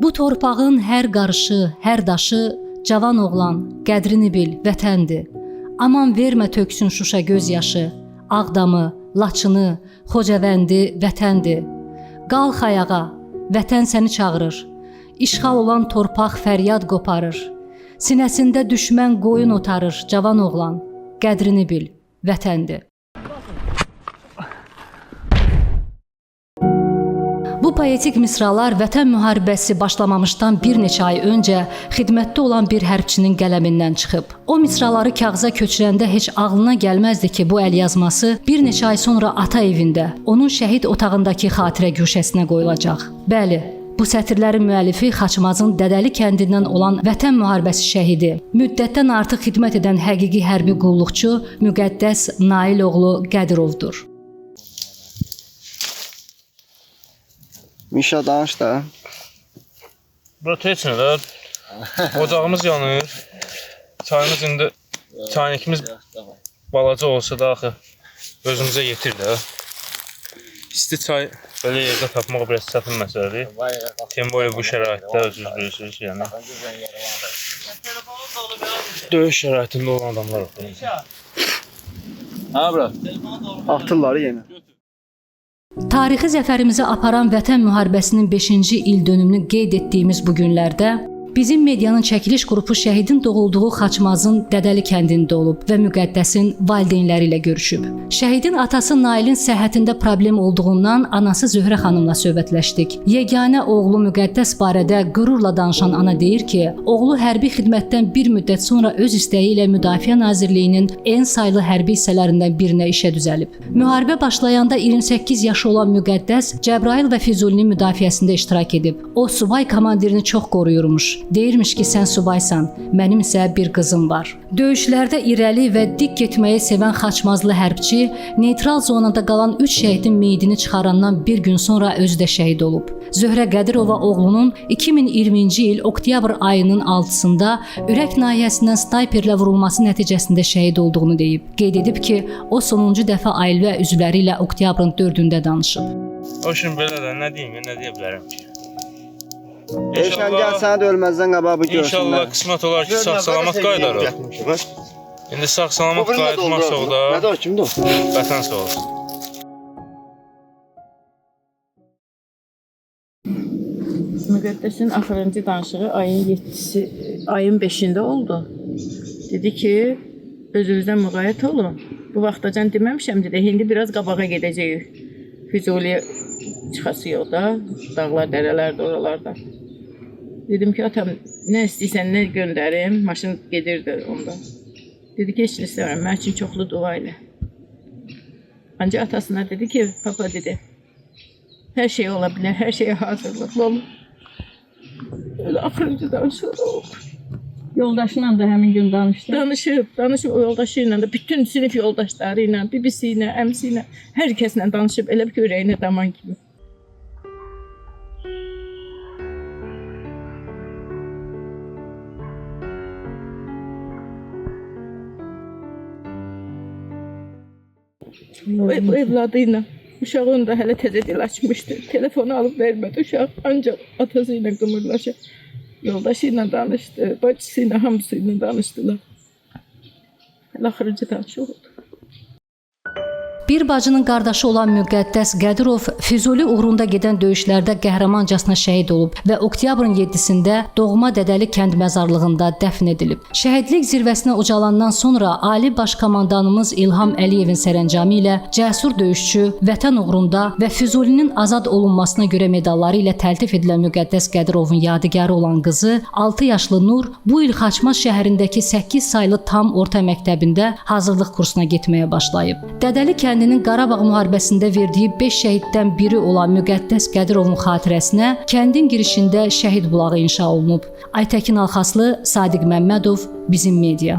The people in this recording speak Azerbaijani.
Bu torpağın hər qarışı, hər daşı cavan oğlan, qədrini bil, vətəndir. Aman vermə töksün Şuşa göz yaşı, Ağdamı, Laçını, Xocavəndi vətəndir. Qalx ayağa, vətən səni çağırır. İşğal olan torpaq fəryad qoparır. Sinəsində düşmən qoyun otarır, cavan oğlan, qədrini bil, vətəndir. Bu poetik misralar Vətən müharibəsi başlamamışdan bir neçə ay öncə xidmətdə olan bir hərbçinin qələmindən çıxıb. O misraları kağıza köçürəndə heç ağlına gəlməzdi ki, bu əlyazması bir neçə ay sonra ata evində, onun şəhid otağındakı xatirə guşəsinə qoyulacaq. Bəli, bu sətirlərin müəllifi Xaçmazın Dədəli kəndindən olan Vətən müharibəsi şəhidi, müddətdən artıq xidmət edən həqiqi hərbi qulluqçu Müqəddəs Nailoğlu Qədirovdur. Mişa danış da. Bura heç nə də. Ocağımız yanır. Çayımız indi çaynikimiz balaca olsa da axı özümüzə yetir də. İsti çay belə yerdə tapmaq biraz çətin məsələdir. Tem bolее bu şəraitdə özünüz bilirsiniz, yəni. Döyüş şəraitində olan adamlar var. Ha bura. Atırlar yenə. Tarixi zəfərimizə aparan Vətən müharibəsinin 5-ci il dönümünü qeyd etdiyimiz bu günlərdə bizim medianın çəkiliş qrupu şəhidin doğulduğu Xaçmazın Dədəli kəndində olub və Müqəddəsin valideynləri ilə görüşüb. Şəhidin atası Nailin səhhətində problem olduğundan anası Zöhrə xanımla söhbətləşdik. Yeganə oğlu Müqəddəs barədə qürurla danışan ana deyir ki, oğlu hərbi xidmətdən bir müddət sonra öz istəyi ilə Müdafiə Nazirliyinin en saylı hərbi hissələrindən birinə işə düzəlib. Müharibə başlayanda 28 yaşı olan Müqəddəs Cəbrayıl və Füzulinin müdafiəsində iştirak edib. O subay komandirini çox qoruyurmuş. Deyirmiş ki, sən subaysan, mənim isə bir qızım var. Döyüşlərdə irəli və dik getməyi sevən Xaçmazlı hərbçi neytral zonada qalan 3 şəhidin meyidini çıxarandan bir gün sonra özü də şəhid olub. Zöhrə Qədirova oğlunun 2020-ci il oktyabr ayının 6-sında ürək nahiyəsindən snayperlə vurulması nəticəsində şəhid olduğunu deyib. Qeyd edib ki, o sonuncu dəfə ailə üzvləri ilə oktyabrın 4-ündə danışıb. O üçün belə də nə deyim, nə deyə bilərəm ki? Elşən gəl sənə də ölməzdən qabaq bu İnşallah görsünlər. qismət olar ki, sağ-salamat qayıdarıq. İndi sağ-salamat qayıtmaqsa o da Nə o kimdir o? vətən sağ olsun. Müqəddəsin axırıncı danışığı ayın 7-si, ayın 5-də oldu. Dedi ki, özünüzdən müğayət olun. Bu vaxtacan deməmişəm dedi. İndi biraz qabağa gedəcəyik. Füzuliyə çıxası yox da, dağlar, dərələr də oralarda. Dedim ki, atam nə istəyirsən nə göndərim, maşın gedirdi onda. Dedi ki, heç nə istəmirəm, mənim üçün çoxlu dua elə. Ancaq atasına dedi ki, papa dedi, hər şey ola bilər, hər şeyə hazırlıqlı olun. Öyle axırıncı danışığı da oldu. Yoldaşıyla da həmin gün danışdı. Danışıb, danışıb o yoldaşı ilə də, bütün sinif yoldaşları ilə, bibisi ilə, əmisi ilə, hər kəslə danışıb, elə bir ki, ürəyinə daman kimi. O evladı ilə, uşağın da hələ təzə dil açmışdı. Telefonu alıb vermədi uşaq, ancaq atası ilə qımırlaşır. Yoldaşı ilə danışdı, bacısı ilə, hamısı ilə danışdılar. Hələ axırıncı danışıq oldu. Bir bacının qardaşı olan Müqəddəs Qədirov Füzuli uğrunda gedən döyüşlərdə qəhrəmancasına şəhid olub və oktyabrın 7-sində doğma Dədəli kənd məzarlığında dəfn edilib. Şəhidlik zirvəsinə ucalandan sonra Ali Baş Komandanımız İlham Əliyevin sərəncamı ilə cəsur döyüşçü, vətən uğrunda və Füzulinin azad olunmasına görə medalları ilə təltif edilən Müqəddəs Qədirovun yadigarı olan qızı 6 yaşlı Nur bu il Xaçmaz şəhərindəki 8 saylı tam orta məktəbində hazırlıq kursuna getməyə başlayıb. Dədəli kəndinin Qarabağ müharibəsində verdiyi 5 şəhiddən biri olan Müqəddəs Qədirovun xatirəsinə kəndin girişində şəhid bulağı inşa olunub. Aytəkin Alxaslı, Sadiq Məmmədov, Bizim Media.